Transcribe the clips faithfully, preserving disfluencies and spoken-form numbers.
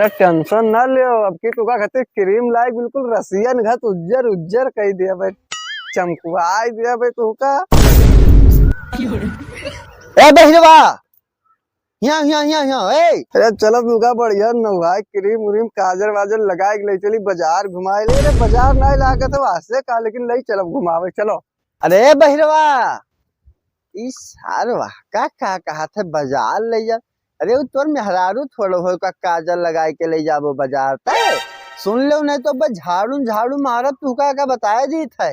अरे tension ना लेव, अब की तुका खातिर cream लाई, बिल्कुल रसियन घत उज्जर उज्जर कइ देबे, चमकवाइ देबे तुका। ए बहिरवा, हियाँ, हियाँ, हियाँ, हियाँ, ए। अरे चलो तुका बढ़िया नहाए, cream व्रीम, काजर वाजर लगाए के लइ चली, बाजार घुमाए ले। अरे बाजार नाहीं लागत है वहाँ से का, लेकिन लइ चलब घुमावे, चलो। अरे बहिरवा, ई सारवा का, का कहत है बाजार लइ जा? अरे उ तोर मेहरारू थोड़ो हो का काजर लगाए के लइ जाबो बाजार तय? सुन लेव नहीं तो बस झाड़ू, झाड़ू मारत तुका का बताए दीत है।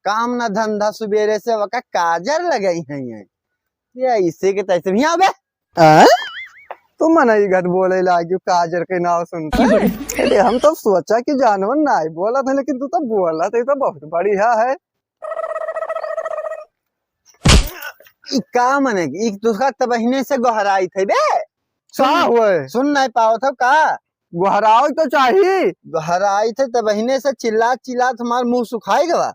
काम ना धंधा, सुबेरे से वका काजर लगई है ये। ये ऐसे के तैसे भी आवे। हैं? तू मनई घत बोले लागियो काजर के नाव सुनता है? अरे हम तो सोचा कि जानवर नाहीं बोलत है, लेकिन तू तो बोलत है, तो बहुत बढ़िया है। ई का मने, ई तुका तबहिने से गोहराइत है बे? का सुन, होए? सुन नाहीं पावत हो का? गोहरावे तो चाही। गोहराइत है तबहिने से, चिल्लात चिल्लात हमार मुँह सुखाइ गवा।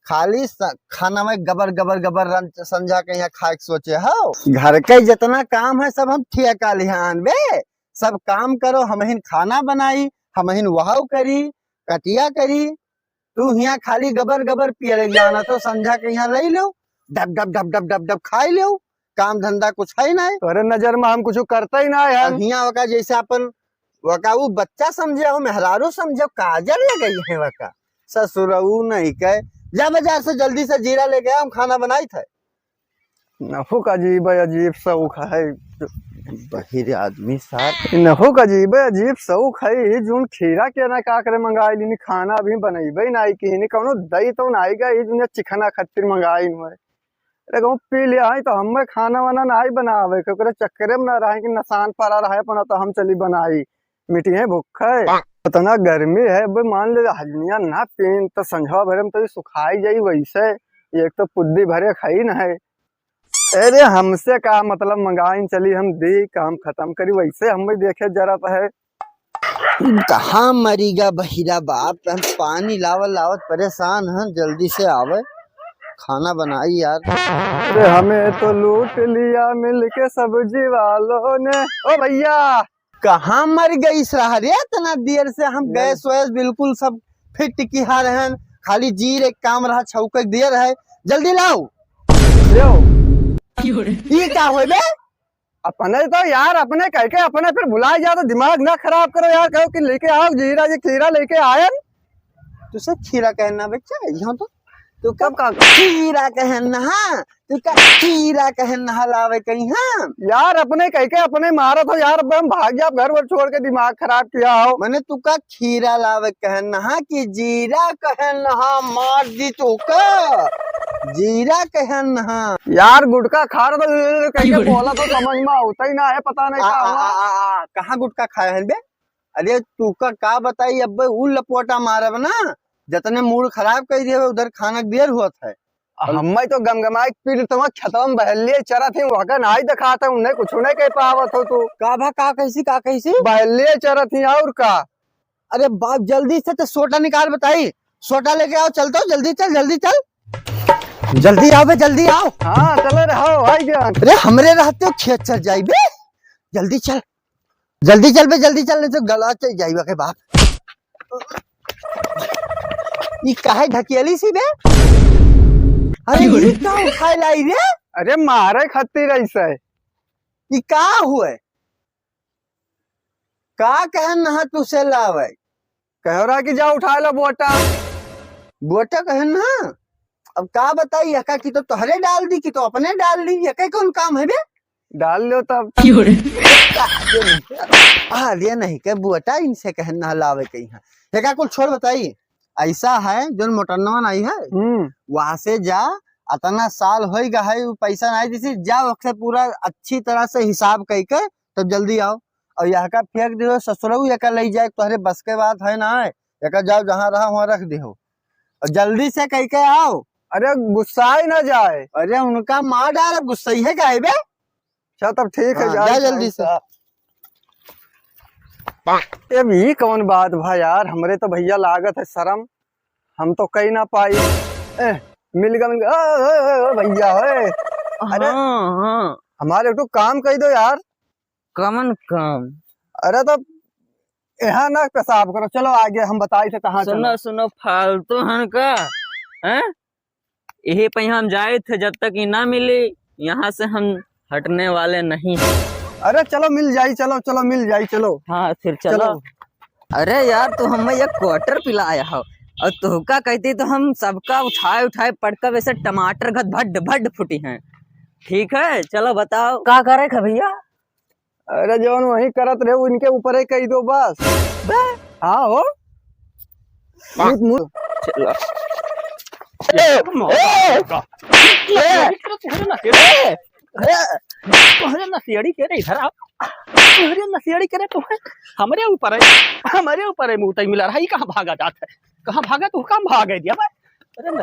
खाली स-, खाना में गबर गबर गबर रन-, संझा के यहाँ खाए के सोचे हो। घर के जितना काम है सब हम ठेका लिहान बे, सब काम करो, हमहिन खाना बनाई, हमहिन वहाव करी, कटिया करी। तू हियाँ खाली गबर गबर पियले जाना, तो संझा के यहाँ लइ लेव, डब डब डब डब डब डब खाइ लेव, काम धंधा कुछ है नाहीं। तोरे नजर में हम कुछ करते ही नाहीं है। अब हियाँ वका जैसे अपन, वका उ बच्चा समझे हो, मेहरारू समझे हो, काजर लगई है वका। ससुरऊ नहीं कहे, जा बाजार से जल्दी से जीरा लेके आ, हम खाना बनाइत है। नहु का अजीब अजीब शौक है। बहिरे आदमी सार। नहु का अजीब अजीब शौक है, ई जौन खीरा के ना का करे मंगाई लीनी, खाना अभी बनइबे नाहीं किहिनी, कौनो दई तो नाहीं गा, ई जौन चिखना खातिर मंगाई हुए। अरे कहूँ पी लिया है तो हमें खाना वाना नाहीं बनावे के, ओकरे चक्करे में ना रहे कि नसान पड़ा रहे अपना तो हम चली बनाई। मिटी है भूख है। इतना गर्मी है, अब मान ले हजमिया ना पीन तो संझवा भरे में तो ये सुखाई जाई वैसे। एक तो पुद्दी भरे खाई न है। अरे हमसे का मतलब, मंगाइन चली हम दी, काम खत्म करी, वैसे हमें देखे जरत है। कहाँ मरी गा बहिरा बाप, हम पानी लावत लावत परेशान हैं, जल्दी से आवे, खाना बनाई यार। अरे हमें तो लूट लिया मिलके सब्जी वालों ने। ओ भैया, कहाँ मर गइस रहा रे? इतना देर से हम गैस वैस बिल्कुल सब फिट किहा रहन, खाली जीर एक काम रहा, छौके देर है, जल्दी लाओ। लो। ये का होय बे? अपने तो यार, अपने कह के अपने फिर भुलाए जाओ, तो दिमाग ना खराब करो यार, कहो कि लेके आओ जीरा जी, खीरा लेके आयन। तुसे खीरा कहना बच्चा, यहाँ तो तू कब का खीरा कहन नहा, तू का खीरा कहन नहा लावे कहीं, हाँ? यार, अपने कह के अपने मारत हो यार, अब हम भाग जाब घर वर छोड़ के, दिमाग खराब किया हो। मने तू का खीरा लावे कहन नहा कि जीरा कहन नहा, मार दी तू का। जीरा कहन नहा। यार, गुटखा खा रहा था, कह के बोला तो समझ में होता ही ना है, पता नहीं आ, क्या आ, हुआ। आ, आ, आ, कहाँ गुटखा खाए हैं बे? अरे तू का, का बताई, अब उ लपोटा मारब ना, जतने मूड खराब कर दिए, उधर खाना देर होत है। हम्मे तो गमगमाए के पीट, तुम खेतवा में बहलिए चरत ही, वहका नाई दिखात है, उन्हें कुछ नहीं कह पावत हो तू। का भा, का कैसी, का कैसी? बहलिए चरत ही और का? अरे बाप, जल्दी से तो सोटा निकाल बताई, सोटा लेके आओ, चलता हूँ, जल्दी चल, जल्दी चल, जल्दी आओ बे, जल्दी आओ। हाँ, चले रहो, आई गया। अरे हमरे रहते हो खेत चल जाई बे, जल्दी चल। जल्दी चल बे, जल्दी चल, नहीं तो गला चल जाई बा के बाप। ई काहे ढकेली सी बे? अरे ई का उठाए लाई रे? अरे मारे खातिर ऐसे। ई का हुए? का कहन नहा तू से लावे? कहो रहा कि जा उठा लो बोटा। बोटा कहन ना? अब का बताई, यका की तो तोहरे डाल दी, कि तो अपने डाल ली, यका कौन काम है बे? डाल लो तब। क्यों रे? आ, ये नहीं के बोटा इनसे कहन ना लावे कहीं है। यका कुल छोड़ बताई, ऐसा है जो मोटरनवा नहीं है, हम्म। वहां से जा, अतना साल होई गा है, वो पैसा नहीं दिसी, जा वक्त पूरा अच्छी तरह से हिसाब कई के तब जल्दी आओ। और यहाँ का फेंक दियो ससुरऊ, यका ले जाए, तोहरे बस के बात है ना, यका जाओ जहाँ रहा वहाँ रख दियो। और जल्दी से कह के आओ। अरे गुस्साए ना जाए। अरे उनका मार डाल, अब गुस्साई है काहे बे? अच्छा तब ठीक है, हाँ, जाओ, जा जल्दी से। ए, अब ई कौन बात भा यार, हमरे तो भैया लागत है शर्म, हम तो कही ना पाई। ए, मिल गया, मिल गया। ओ, ओ, ओ, ओ, भैया, ओए। अरे, हाँ, हाँ। हमारे एक ठो काम कही दो यार। कमन काम? अरे तो यहाँ ना पेशाब करो, चलो आगे हम बताई थे कहाँ सुनो, चलो। सुनो, फालतू हन का, हैं? यही पे हम जाए थे, जब तक ये ना मिली, यहाँ से हम हटने वाले नहीं हैं। अरे चलो मिल जाई, चलो, चलो मिल जाई, चलो। हाँ, फिर चलो। चलो। अरे यार, तू हमें एक quarter पिलाया हो, और तुहका कहती तो हम सबका उठाए उठाए पटका वैसे टमाटर घत भड्ड भड्ड फूटी हैं। ठीक है, चलो बताओ। का करे ख भैया? अरे जौन वही करत रहे, इनके ऊपर ही कही दो बस। बे। हाँ हो। मुत, मुत। चलो। ए, ए, ए, तोहरे नशेड़ी, तोहरे नशेड़ी के रे, इधर आओ। तोहरे नशेड़ी के रे, तुम्हें हमरे ऊपर है, हमरे ऊपर है, मुँह तक मिला रहा, ये कहाँ भागा जात है? कहाँ भागा तू? कहाँ भागे दिया बे? अरे न-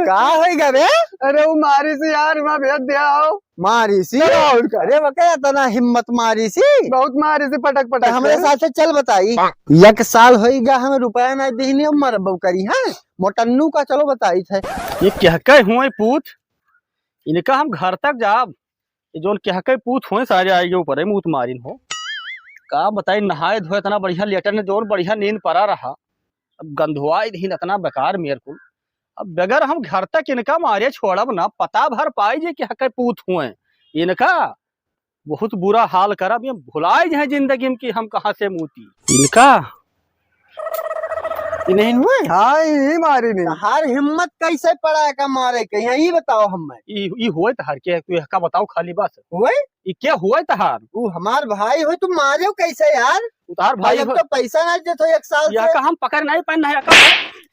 का होई गा बे? अरे वो मारी से यार, मैं भेज दिया हो। मारी सी? चलो, और का? अरे बके इतना हिम्मत मारी सी? बहुत मारी सी, पटक पटक तो हमरे के। साथ से चल बताई। एक साल होई गा, हमें रुपया ना दीहनी, हम मरबो करी, हैं? मोटन्नू का चलो बताई थे। ये क्या कहे हुए पूत? इनका हम घर तक जाब, ये जौन केहके पूत होए सारे आएगे ऊपर, है मूत मारिन हो। का बताई, नहाए धोए इतना बढ़िया लेटन, जौन बढ़िया नींद परा रहा, अब गंधुआई दीन इतना बेकार मेर कुल। अब बगैर हम घर तक इनका मारे छोड़ब ना, पता भर पाई जे केहके पूत होए। इनका बहुत बुरा हाल करब, ये भुलाए जाए जिंदगी में कि हम कहाँ से मूती। इनका ई नहीं हुए? हाँ, ई मारी नहीं। तहार हिम्मत कैसे पड़ा है का मारे के? यही बताओ हमें। ई, ई होए तहार के, तू का बताओ खाली बस। होए? ई क्या होए तहार? ऊ हमार भाई होए, तू मारे कैसे यार? ऊ तहार भाई भाई, अब होए। तो पैसा ना देत हो एक साल या से। का हम पकड़ नहीं पाए, नहीं का।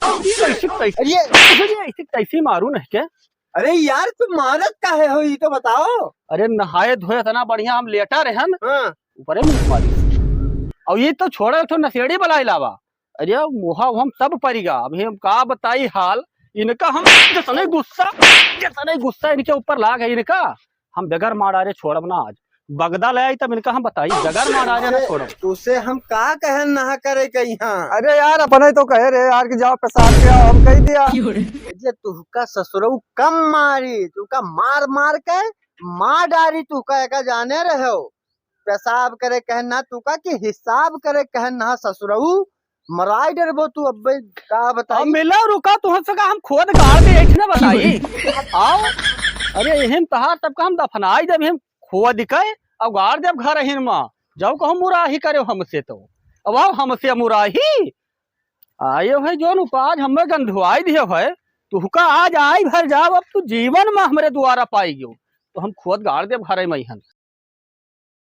ऐसे, ऐसे, अरे। ऐसे, ऐसे मारू नहीं के? अरे यार, तू मारत काहे हो, ई तो बताओ। अरे नहाए धोए इतना बढ़िया हम लेटा रहन, हाँ। ऊपरे मुँह मारी। और ये तो छोड़ा, एक ठो नशेड़ी बलाई लावा। अरे मुहा हम सब परिगा, अब हम का बताई हाल, इनका हम जतने गुस्सा, जतने गुस्सा इनके ऊपर लाग है इनका, हम बगैर मार डारे छोड़ब ना आज। बगदा ले आई तब इनका हम बताई, बगैर मार डारे ना छोड़ब। तुसे हम का कहन ना करे के यहाँ? अरे यार, अपने तो कहे रहे यार कि जाओ पेशाब के आओ, हम कह दिया। जे तुहका ससुरऊ कम मारी, तुहका मार मार के मार डारी, तुहका एका जाने रहो। पेशाब करे कहन ना तुहका कि हिसाब करे कहन ना ससुरऊ, मराई डरबो तू अब्बे, का बताई? अब मिला रुका, तुहसे का हम खोद गाड़ दे, ऐसे ना बताई। आओ, अरे एहन तहार तब का हम दफनाई देब, हम खोद के, अब गाड़ देब घर हिन मा। जाओ कहूँ मुराही करे हमसे तो। अब आओ हमसे मुराही। आयो है जौन उपाज हमें गंधुआई दियो है, तुहका आज आई भर जाओ, अब तू जीवन में हमरे द्वारा पाई गयो। तो हम खोद गाड़ देब घरे में हन।